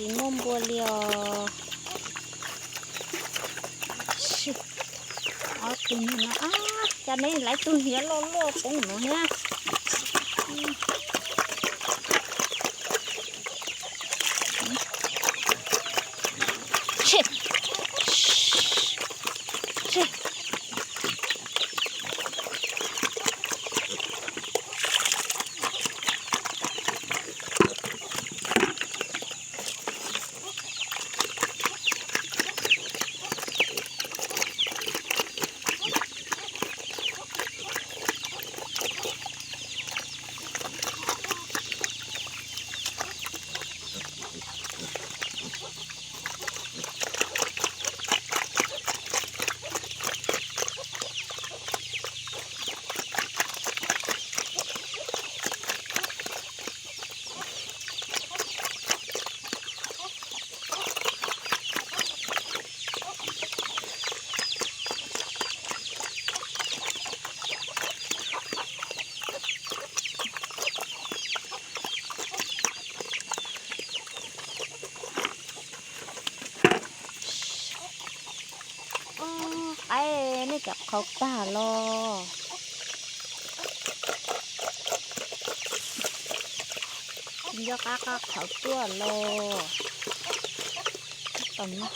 Tsis muaj npua li os. Ob tug no, cas neb lawv tug hniav loj loj poob no thiab. Qaib nej cov qhauv tag los. Nco qab qab qhauv tuaj los. Tom no.